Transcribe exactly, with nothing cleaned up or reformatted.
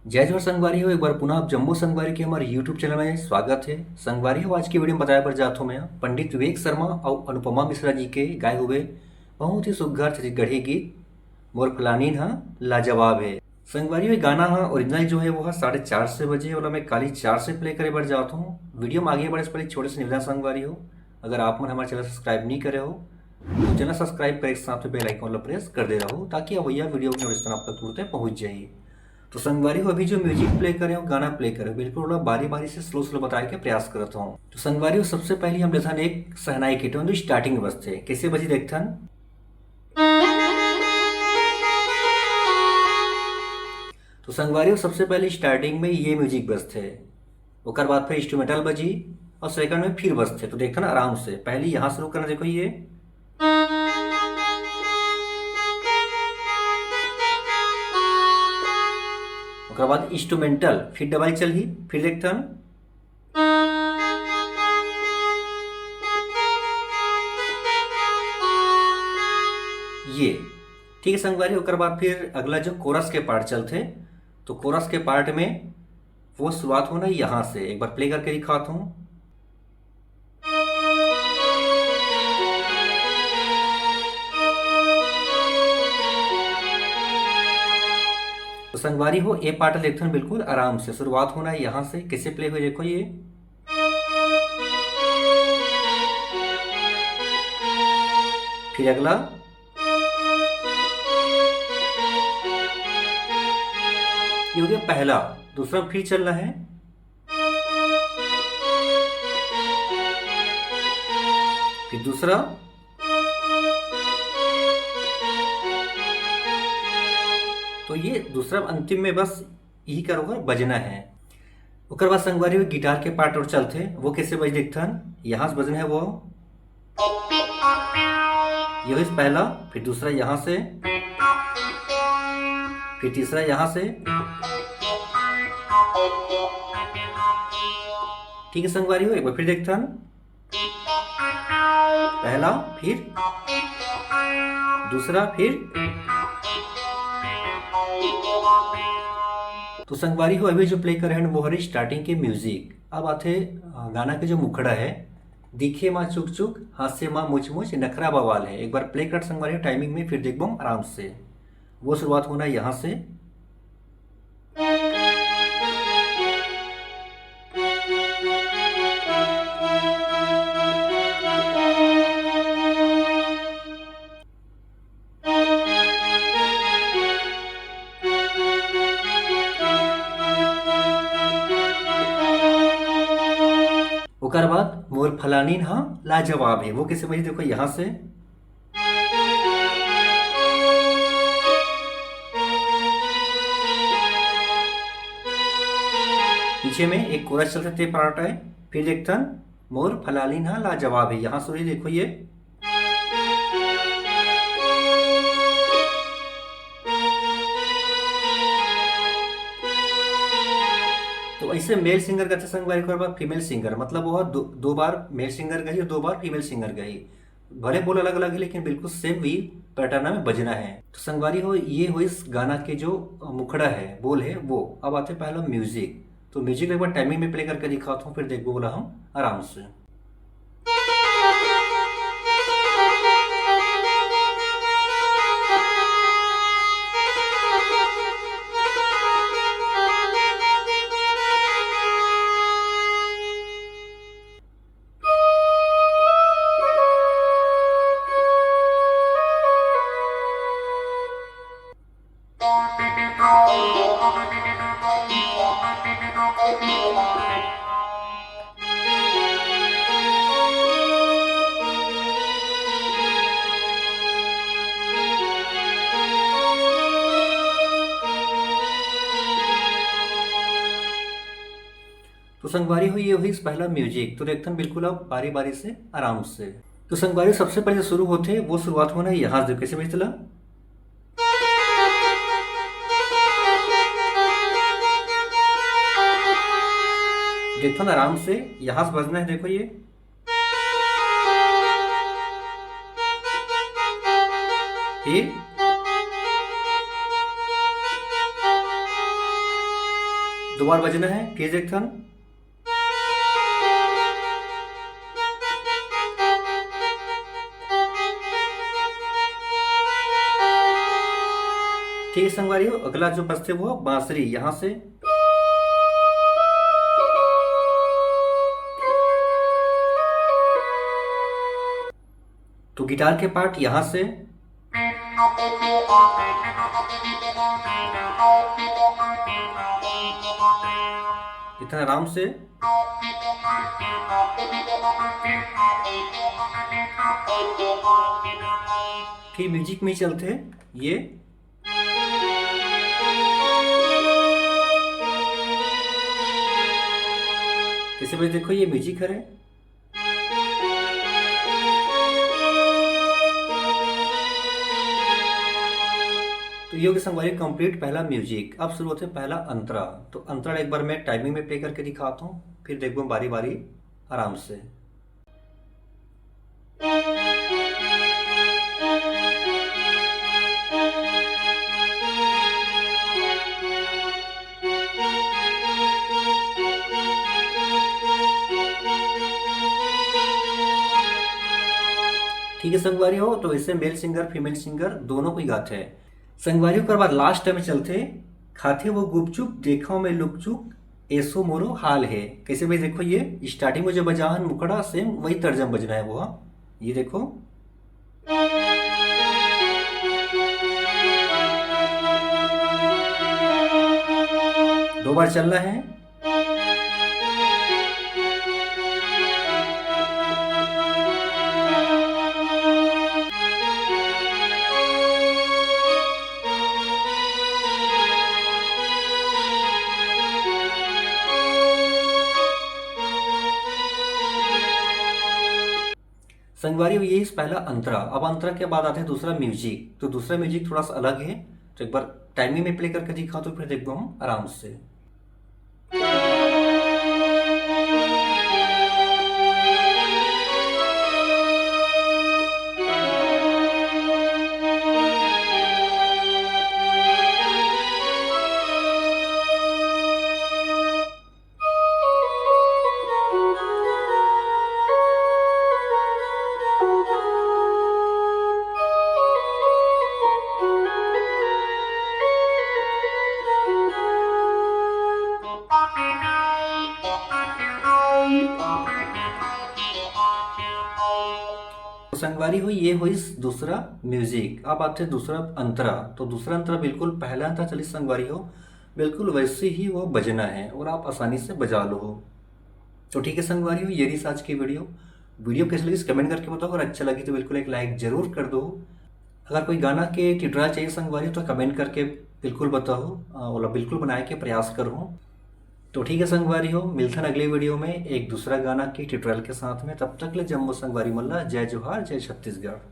जय जोहार संगवारी हो, एक बार पुनः आप जम्मो संगवारी के हमारे YouTube चैनल में स्वागत है। संगवारी हो, आज की वीडियो में बताए बर जात हूँ मैं पंडित विवेक शर्मा और अनुपमा मिश्रा जी के गाए हुए बहुत ही सुघर छत्तीसगढ़ी गीत मोर फलानीन हा लाजवाब है। संगवारी हो, ये गाना हा ओरिजिनल जो है वो हा साढ़े चार से बजे वाला, मैं काली चार से प्ले करे बर जात हूँ। वीडियो में आगे बढ़े से पहले छोटे से निवेदन संगवारी हो, अगर आप मन हमारे चैनल सब्सक्राइब नहीं करे हो तो चैनल सब्सक्राइब करे के साथ बेल आइकन ला प्रेस कर दे रहो, ताकि अवैया वीडियो के नोटिफिकेशन आप तक तुरंत पहुँच जाए। तो संगवारी हो, अभी जो म्यूजिक प्ले करे हो, गाना प्ले करे हो, बिल्कुल ओला बारी बारी से स्लो स्लो बताए के प्रयास करत हूँ। तो संगवारी हो, सबसे पहले हम लेथन एक सहनाई के टोन जो स्टार्टिंग बजथे, कैसे बजी देखथन। तो संगवारी हो, सबसे पहले स्टार्टिंग में ये म्यूजिक बजथे, ओकर बाद फिर इंस्ट्रूमेंटल बजी और सेकंड में फिर बजथे। तो देखथन आराम से, पहले यहाँ शुरू करना, देखो ये, ओकर बाद इंस्ट्रूमेंटल फिर डबल चलही, फिर देखथन ये। ठीक है संगवारी, ओकर बाद फिर अगला जो कोरस के पार्ट चलथे, तो कोरस के पार्ट में वो शुरुआत होना यहाँ से, एक बार प्ले करके दिखाता हूँ। तो संगवारी हो, ये पार्ट देखथन बिल्कुल आराम से, शुरुआत होना है यहाँ से, कैसे प्ले हुए देखो ये, फिर अगला, ये हो गया पहला, दूसरा फिर चलना है, फिर दूसरा, तो ये दूसरा अंतिम में बस यही करोगा, बजना है। ओकर बाद संगवारी हो गिटार के पार्ट और चलथे, वो कैसे बज देखथन, यहाँ से बजना है वो, ये हो पहला, फिर दूसरा यहाँ से, फिर तीसरा यहाँ से। ठीक है संगवारी हो, एक बार फिर देखथन, पहला, फिर दूसरा, फिर। तो संगवारी हो, अभी जो प्ले करे हन वो हरे स्टार्टिंग के म्यूजिक। अब आथे अ, गाना के जो मुखड़ा है, दिखे माँ चुक चुक, हास्य माँ मुच मुच, नखरा बवाल है। एक बार प्ले करत संगवारी हो टाइमिंग में, फिर देखबो हम आराम से। वो शुरुआत होना है यहाँ से। ओकर बाद मोर फलानीन हा लाजवाब है, वो कैसे बजी देखो यहाँ से। पीछे में एक कोरस चलथे, ते पार्ट है, फिर देखथन मोर फलालीन हा लाजवाब है। यहाँ से देखो ये, तो ऐसे मेल सिंगर गाथे संगवारी, ओकर बाद फीमेल सिंगर, मतलब वो दो, दो बार मेल सिंगर गई और दो बार फीमेल सिंगर गई। भले बोल अलग अलग है लेकिन बिल्कुल सेम भी पैटर्न में बजना है। तो संगवारी हो, ये हो इस गाना के जो मुखड़ा है, बोल है वो। अब आथे पहला म्यूजिक। तो म्यूजिक एक बार टाइमिंग में प्ले करके दिखाता हूँ, फिर देखबो बोला हम आराम से। तो संगवारी हो, ये होइस पहला म्यूजिक। तो देखथन बिल्कुल अब बारी-बारी से, आराम से। तो संगवारी, सबसे पहले शुरू होथे, वो शुरुआत होना है यहाँ से। कैसे बजथे ला? देखथन आराम से, यहाँ से बजना है, देखो ये। फिर दो बार बजना है, फिर देखथन। ठीक है संगवारी हो, अगला जो बजथे वो बांसुरी, यहाँ से। तो गिटार के पार्ट यहाँ से, इतना आराम से। फिर म्यूजिक में चलथे ये, जैसे भाई देखो ये म्यूजिक हरे। तो ये हो गया संगवारी कंप्लीट पहला म्यूजिक। अब शुरू होथे पहला अंतरा। तो अंतरा एक बार मैं टाइमिंग में प्ले करके दिखाता हूँ, फिर देखबो बारी बारी आराम से। ठीक है संगवारी हो, तो इसमें मेल सिंगर फीमेल सिंगर दोनों कोई गाथे। संगवारी हो, ओकर बाद लास्ट में चलथे, खाथे वो गुपचुप, देखा मैं लुकचुक, एसो मोरो हाल है। कैसे भाई देखो, ये स्टार्टिंग में जो बजा हन मुखड़ा, सेम वही तर्जम बजना है वो। ये देखो, दो बार चलना है। संगवारी हो, ये इस पहला अंतरा। अब अंतरा के बाद आथे दूसरा म्यूजिक। तो दूसरा म्यूजिक थोड़ा सा अलग है, तो एक बार टाइमिंग में प्ले करके दिखाओ, तो फिर देखबो हम आराम से। संगवारी हो, ये होइस दूसरा म्यूजिक। अब आथे दूसरा अंतरा। तो दूसरा अंतरा बिल्कुल पहला अंतरा चलिस संगवारी हो, बिल्कुल वैसे ही वो बजना है और आप आसानी से बजा लो हो। तो ठीक है संगवारी हो, ये रही आज की वीडियो। वीडियो कैसे लगी कमेंट करके बताओ, अगर अच्छा लगी तो बिल्कुल एक लाइक जरूर कर दो। अगर कोई गाना के ट्यूटोरियल चाहिए संगवारी हो तो कमेंट करके बिल्कुल बताओ, अ, ओला बिल्कुल बनाए के प्रयास करूँ। तो ठीक है संगवारी हो, मिलथन अगले वीडियो में एक दूसरा गाना के ट्यूटोरियल के साथ में। तब तक ले जम्मो संगवारी मन ला जय जोहार, जय छत्तीसगढ़।